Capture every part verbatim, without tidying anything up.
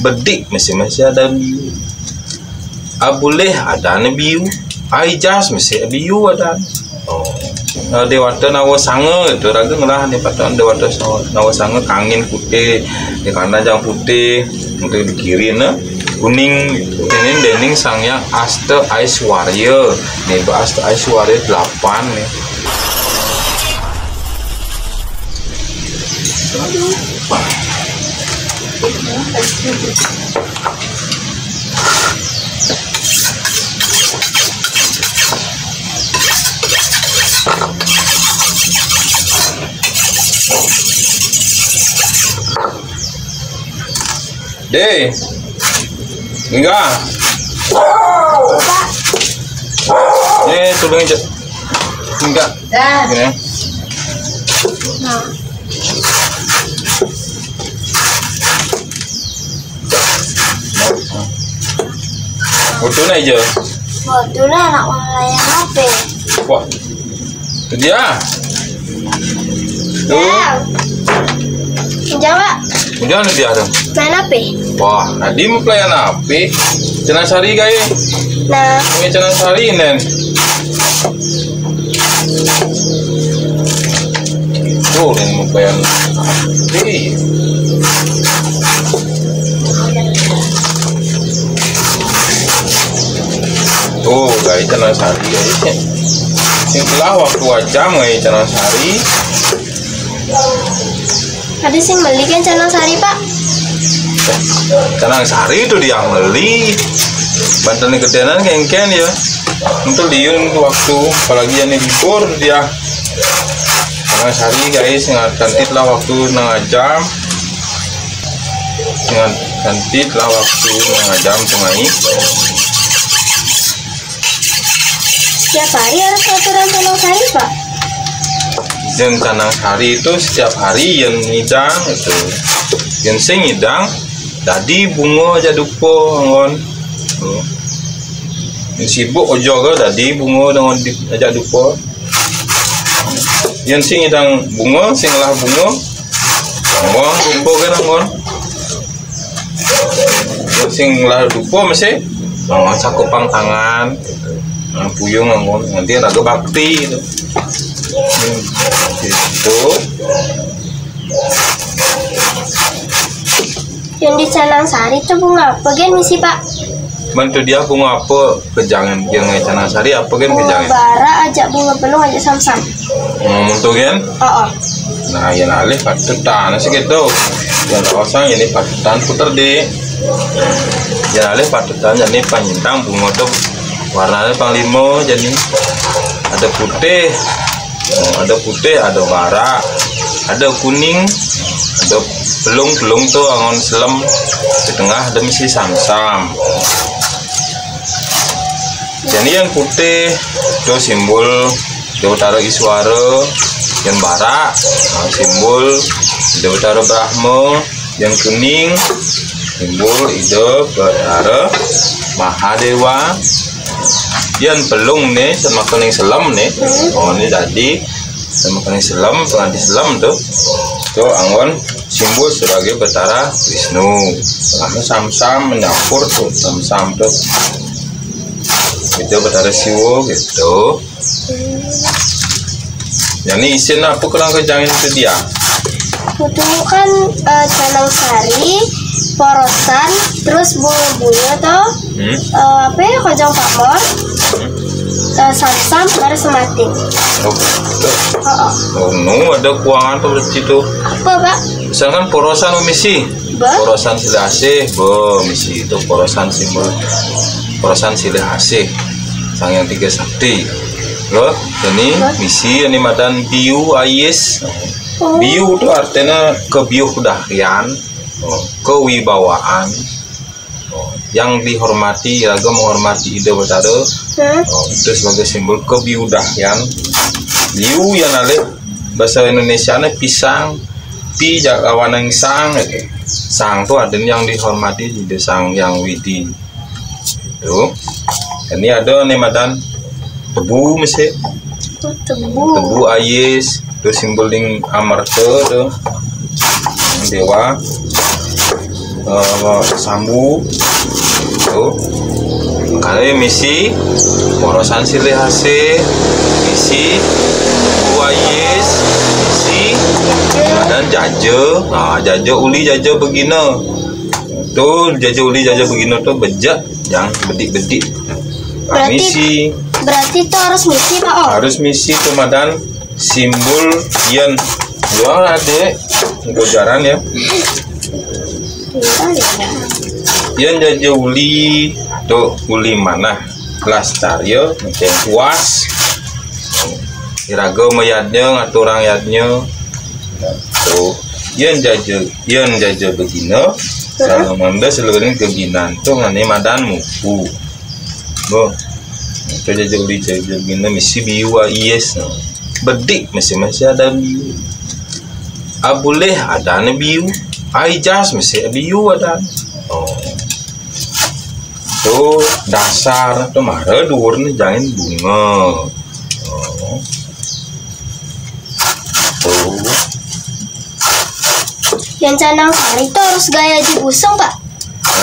Bedik mesti, mesti ada biu. Abulih ada ne biu. Aijas mesti biu ada. Oh. Nah, Dewata Nawa Sanga itu raga ngelah ni patut Dewata Nawa Sanga kangin putih, di kanan jang putih, untuk di kiri ne kuning. Ini dening Sang Hyang Asta Aiswarya. Ni tu Asta Aiswarya delapan ni. Deh. Enggak. Eh, tolong aja. Enggak. Dah. Gini. Nah. Betul aja. Betul lah nak layan apa? Wah. Itu dia. Tuh. Jawab. Udah nih dia tuh. Main apa? Wah, tadi mau pelayan apa? Cenang Sari kai. Nah. Ini Cenang Sari nen. Tuh, ini mau pelayan apa? Tuh, kai Cenang Sari kai. Sing telah waktu aja ngai Cenang Sari. Ada sing beli kan Cenang Sari, Pak? Cenang Sari itu dia beli. Banten kedenan kengken ya. Untuk liun waktu apalagi yang libur dia. Cenang Sari guys, ingat cantik lah waktu nang ajam. Ingat cantik lah waktu nang ajam sungai. Setiap hari harus aturan Cenang Sari, Pak? Yang Cenang Sari itu setiap hari yang ngidang itu. Yang sing ngidang, dadi bunga aja dupa anggon. Yang sibuk ojo ke dadi bunga dengan aja dupa. Yang sing ngidang bunga, sing lah bunga, anggon dupa kan anggon. Sing lah dupa mesti, oh, sakupang tangan, nah, puyung anggon, nanti raga bakti itu. Hmm, gitu. Yang di Cenang Sari itu bunga apa gen misi, Pak? Bantu dia bunga apa? Kejangan yang Cenang Sari apa kan kejangan? Bara ajak bunga pelung ajak samsam. Hmm, untuk kan? Oh, oh. Nah, yang alih patutan sih gitu. Yang tak pasang ini patutan puter di. Yang alih patutan jadi panyintang bunga tu warnanya panglima jadi ada putih. Oh, ada putih, ada bara, ada kuning, ada pelung-pelung tu angon selem, di tengah ada misi samsam. Jadi yang putih tu simbol Dewa Batara Iswara, yang bara, ah, simbol Dewa Batara Brahma, yang kuning simbol Ida Batara Mahadewa, yang pelung ni sama kuning selem ni, oh ni tadi sama kuning selem, penganti selem tu, tu anggon simbol sebagai Batara Wisnu. Karena samsam menyampur tu samsam tu. Itu Batara Siwa gitu. Yang ni isin apa kurang kerjaan itu dia? Kutu kan, eh, Cenang Sari, porosan, terus bunga-bunga tu, hmm? Eh, apa ya, kojong pamor, hmm? Eh, samsam, baru sematin. Oh, betul. Oh, oh. Oh, nu ada kuangan tu berarti tu. Apa, Pak? Misalkan porosan misi. Ba? Porosan silih asih, ba misi itu porosan simbol porosan silih asih. Sang Hyang Tiga Sakti. Loh, ini misi ini madan biu ais. Oh. Biu tu artinya kebiudahian, oh, kewibawaan, oh, yang dihormati, raga menghormati Ida Batara. Hmm? Oh, itu sebagai simbol kebiudahian. Biu yang alih bahasa Indonesia ni pisang. Pi jak lawan yang sang, gitu. Sang tu ada yang dihormati di Sang Yang Widi. Itu. Ini ada ni madan tebu mesti. Tebu. Tebu ais, tu simbol ding amarta tu. Dewa. Eh, sambu. Tuh. Kali misi porosan silih asih, misi buayis, misi dan jaja. Nah, jaja uli, jaja begina. Tuh, jaja uli, jaja begina tuh bejek, jangan bedik-bedik. Nah, berarti misi. Berarti itu harus misi, Pak, oh? Harus misi tuh madan simbol yen. Doang, Adik. Gojaran ya. Yen jaja uli, tuh uli manah. Kelas carya, macam puas. Iraga mayadnya, ngaturang yadnya. Tuh. Yen jaja, yen jaja begina, salamanda seluruhnya geginan tuh ngene madan mupu. Bo. Itu jaja uli, jaja begina misi biu, ah, yes. Bedik mesti, mesti ada biu. Abulih ada ne biu. Aijas mesti biu ada. Oh. Tuh dasar tuh mara dhuwur ne jangin bunga. Oh. Tuh. Yang canang sari tuh harus gaya Haji Busung, Pak.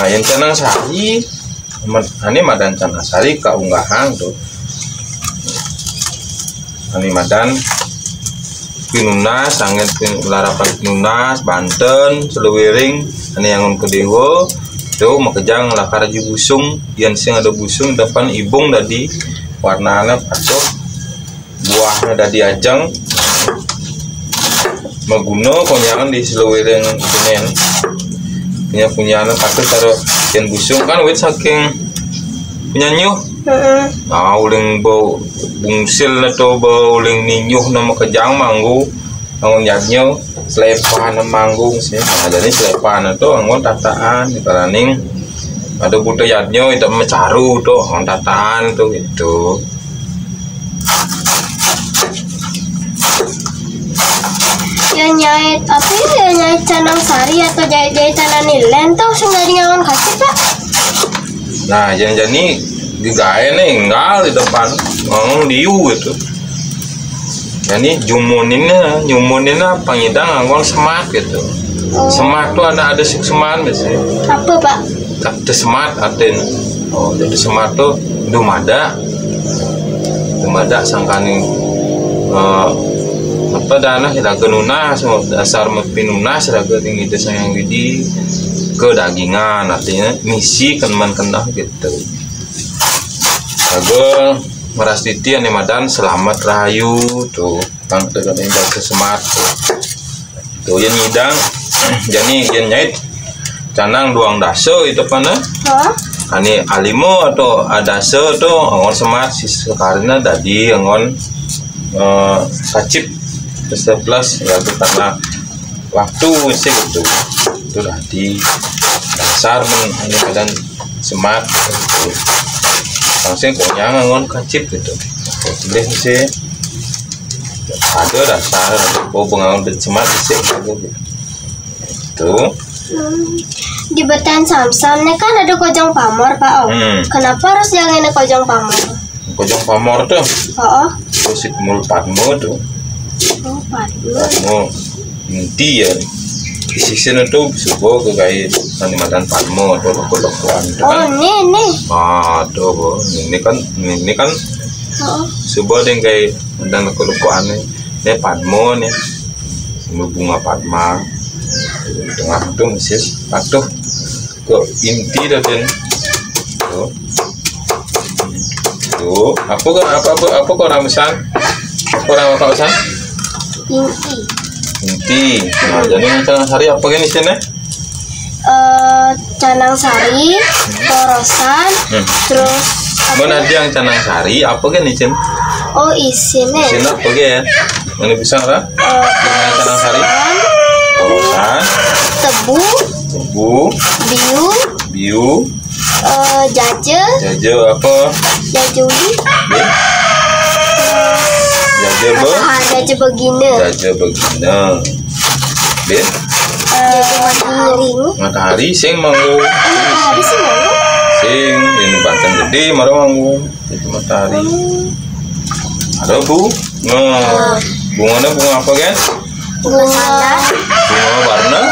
Nah, yang canang sari, med-, ane madan canang sari kaunggahang tuh. Ane madan pinunas, sanget pin-, larapan pinunas, banten, seluwiring, ane angon ke dewa, tuh makejang lakar Haji Busung, yen sing ada busung, depan ibung dadi warnane patuh, buahne dadi ajeng, maguna konyangan di seluwiring kunen. Punya-punyane patuh karo yen busung kan wit saking punya nyuh. Heeh. Nah, uling bau bungsil ne to, bau uling ninyuh ne makejang manggu. Angon yadnya slepan manggung sih. Nah, jadi slepan itu angon tataan, karaning ada buta yadnya itu mecaru tuh, angon tataan tuh gitu. Ya nyait, apa ya, ya nyait canang sari atau jahit-jahitan anilen tuh sing dari ngangon kaki, Pak? Nah, yang jani digawe nih, enggal di depan, ngomong liu gitu. Jani jumuninnya, nyumuninnya pangidang nganggon semat gitu. Oh. Semat tuh ada, ada sukseman biasanya. Apa, Pak? Kata semat atin. Oh, jadi semat tuh dumada. Dumada sangkaning, eh, apa dana raga nunas, dasar mepi nunas raga tinggi desa yang gidi kedagingan, artinya misi keneman kenah gitu. Raga merastiti ane madan selamat rahayu tuh. Kang tekan ing basa semat tuh. Tuh, yen nyidang, jani yen nyait canang duang dasa itu pana. Hah? Ane alima atau adasa tuh angon semat, sis sekarina dadi angon, eh, kacip sebelas ya, itu karena waktu sih gitu. Itu dadi dasar men ane keadaan semat gitu. Langsung konyangan angon kacip gitu. Boleh sih. Ada dasar, oh, pengawan dan semat sih gitu. Tuh. Hmm. Di Betan Samsam nih kan ada kojong pamor, Pak, oh. Hmm. Kenapa harus jangan kojong pamor? Kojong pamor tuh. Oh, oh. Terus si mul padmo tuh. Oh, padmo. Padmo. Inti ya. Isisin itu subo ke kai ane madan padmo atau leko-lekoan itu. Oh, kan. Nih, nih. Ah, tuh, bo. Ini kan, ini kan. Oh, oh. Subo deh kai madan leko-lekoan nih. Ini padmo nih. Ini bunga padma. Tengah itu mesti patuh ke inti dah, Den. Tuh. Tuh, apa ke, apa, apa, apa kok orang pesan? Apa orang apa pesan? Inti. Inti. Nah, jadi yang canang sari apa kan isinya? Eh, canang sari, porosan, hmm, terus apa? Mana ada yang canang sari apa kan isinya? Oh, isinya. Isinya apa kan? Mana bisa lah? Eh, yang canang sari? Porosan. Porosan. Tebu. Tebu. Biu. Biu. Eh, jaja. Jaja apa? Jaja uli. Bin? Jaja be? Ah, jaja begina. Jaja begina. Bin? Eh, jaja matahari. Matahari sing manggu. Eh, matahari sing manggu. Sing, ini banten gede, mara manggu. Jaja matahari. Hmm. Ada bu? Nah, bunganya bunga apa kan? Bunga. Bunga warna?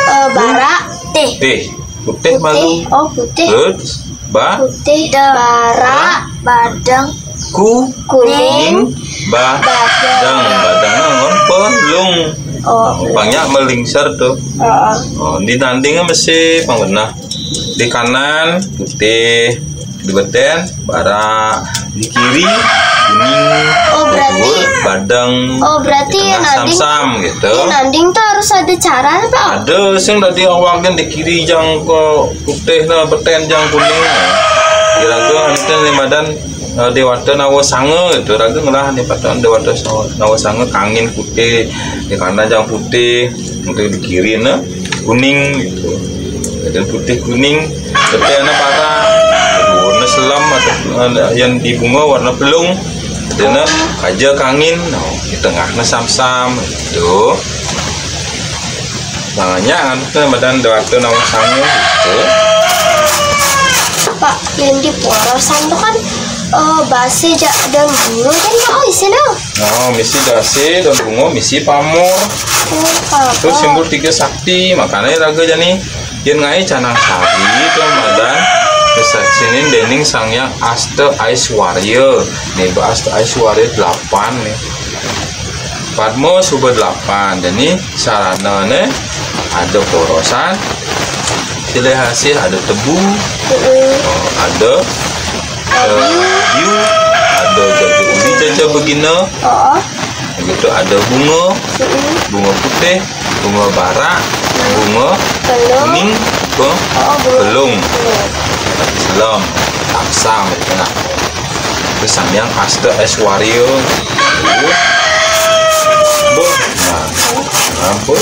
Eh, bara. Putih. Putih malu. Oh, putih. Terus ba putih, barak, badeng, ku kuning, badeng. Badeng ngon pelung. Oh, banyak melingsar tuh. Oh, di tandingnya masih pang benah. Di kanan putih, di beten barak, di kiri kuning, oh, berarti badeng, oh, berarti di tengah yang nanding, sam-sam gitu. Yang nanding tuh harus ada cara apa? Ada sing tadi awal kan di kiri jang ke putih, nah beten jang kuning. Kira-kira nanti nih badan eh, Dewata Nawa Sanga gitu. Raga ngelah ni patut Dewata Nawa Sanga kangin putih, di kanan jang putih, untuk di kiri na kuning gitu. Jadi putih kuning, tapi ana para warna selam atau eh, yang di bunga warna pelung. Dena aja kangin, no, di tengah na sam-sam gitu. Makanya kan badan Dewata Nawa Sanga gitu. Pak, yang di porosan tuh kan eh basi ja dan bunga kan, oh, isi dong. Oh, misi dasi dan bunga, misi pamor. Oh, apa? Terus simbol tiga sakti, makanya raga jani yang ngai canang sari itu badan kesaksian dening Sang Yang Asta Aiswarya. Nih, Asta Aiswarya delapan nih. Padma suba delapan. Jadi sarana ne ada porosan, silih asih ada tebu, oh, ada eh, biu, ada jaja uli, jaja begina, oh, gitu ada bunga, bunga putih, bunga barak, bunga kuning, bunga pelung, selam, taksam, nah. Terus Sang Yang Asta Aiswarya. Nah, ampun.